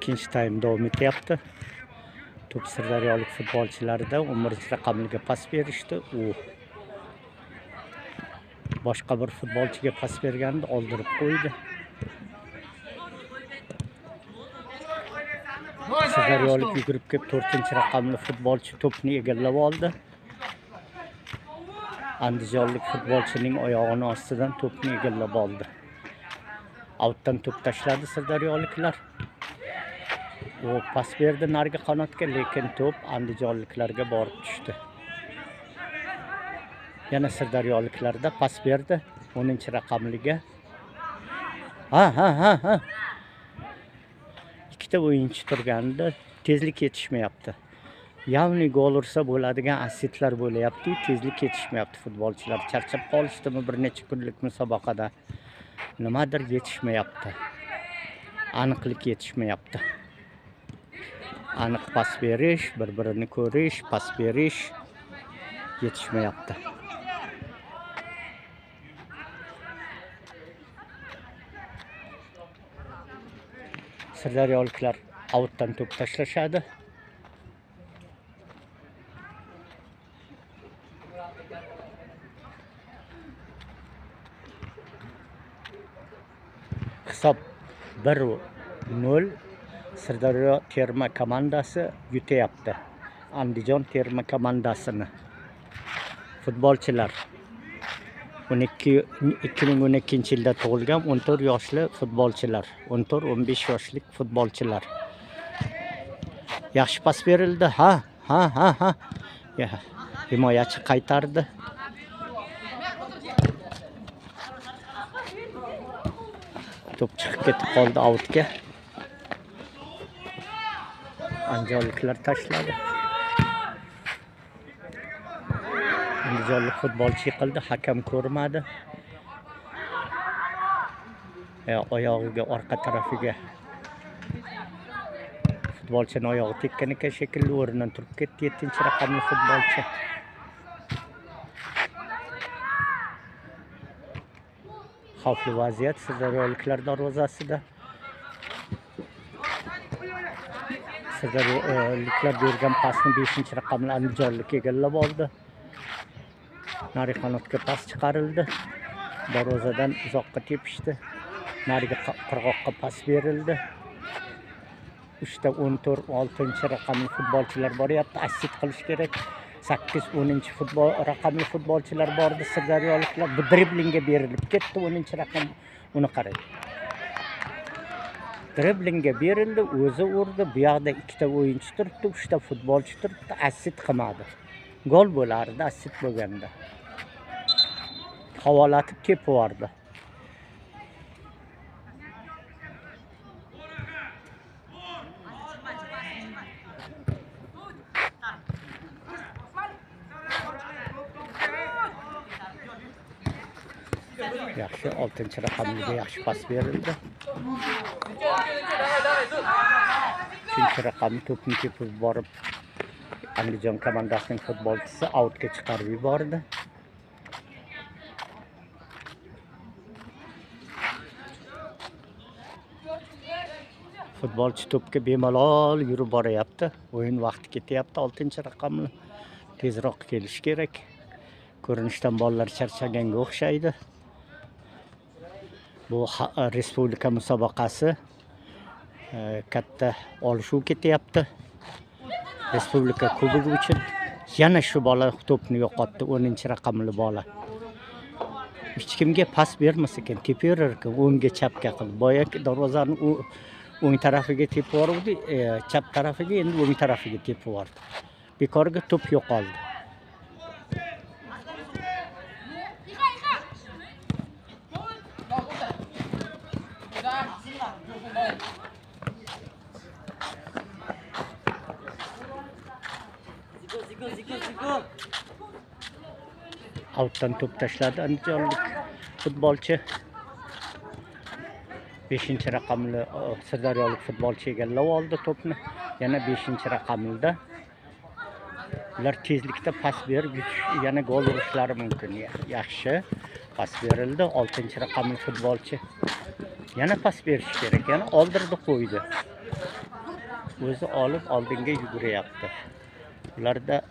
Ikkinchi taym davom etyapti. To'p Sirdaryolik futbolchilarida 11-raqamliga pas berishdi. U boshqa bir futbolchiga pas berganda oldirib qo'ydi. Sirdaryolik yugurib kelib 4-raqamli futbolchi to'pni egallab oldi. Andijonlik futbolchining oyog'ini ostidan to'pni egallab oldi. Outdan to'p tashladi sirdaryoliklar. U pas berdi narigi qanotga, lekin to'p andijonliklarga borib tushdi. Yana sirdaryoliklarda pas berdi 10-raqamliga. Ha. Ikkita o'yinchi turganda tezlik yetishmayapti. Ya'ni gol ursa bo'ladigan assistlar bo'lyapti, tezlik yetishmayapti futbolchilar. Charchab qolishdimi bir necha kunlik musobaqada? Nimadir yetishmayapti. Aniqlik yetishmayapti. Aniq pas berish, bir-birini ko'rish, pas berish yetishmayapti. Sirdaryoliklar outdan to'p tashlashadi. Hisob 1-0. Sirdaryo terma komandasi yutayapti Andijon terma komandasini. Futbolchilar 2012-yilda tug'ilgan 14 yoshli futbolchilar, 14-15 yoshlik futbolchilar. Yaxshi pas berildi. Ha. Himoyachi qaytardi. To'p chiqib ketib qoldi outga. Andijonliklar tashladi. Andijonlik futbolchi yiqildi, hakam ko'rmadi. Oyog'iga, orqa tarafiga futbolchining oyog'i tekkan ekan shekilli, o'rnidan turib ketdi 7-raqamli futbolchi. Xavfli vaziyat sirdaryoliklar darvozasida. Sirdaryoliklar bergan pasni 5-raqamli andijonlik egallab oldi. Nari qanotga pas chiqarildi. Darvozadan uzoqqa tepishdi. Narigi qirg'oqqa pas berildi. 3ta 14, 6-raqamli futbolchilar boryapti. Assist qilish kerak. 8, 10 futbol raqamli futbolchilar bordi sirdaryoliklar. Bu driblingga berilib ketdi 10-raqam. Uni qarang. Driblingga berildi, o'zi urdi. Bu yoqda ikkita o'yinchi turibdi, 3ta futbolchi turibdi, assist qilmadi. Gol bo'lardi assist bo'lganda. Havolatib tepib yubordi. Yaxshi, 6-raqamliga yaxshi pas berildi. 3-raqamli to'pni tepib borib Andijon komandasining futbolchisi outga chiqarib yubordi. Futbolchi to'pga bemalol yurib boryapti. O'yin vaqti ketyapti. 6-raqamli tezroq kelish kerak. Ko'rinishdan bolalar charchaganga o'xshaydi. Bu respublika musobaqasi katta olishuv ketyapti. Respublika kubogi uchun yana shu bola to'pni yo'qotdi, 10-raqamli bola. Hech kimga pas bermas ekan, tepaverar ekan, o'ngga chapga qilib. Boya darvozani o'ng tarafiga tepib yubordi, chap tarafiga, endi o'ng tarafiga tepib yubordi. Bekorga to'p yo'qoldi. Outdan to'p tashladi andijonlik futbolchi. 5-raqamli sirdaryolik futbolchi egallab oldi to'pni. Yana 5-raqamlida ular tezlikda pas berib yana gol urishlari mumkin. Yaxshi pas berildi. 6-raqamli futbolchi yana pas berish kerak. Yana oldirdi, qo'ydi. O'zi olib oldinga yuguryapti. Ularda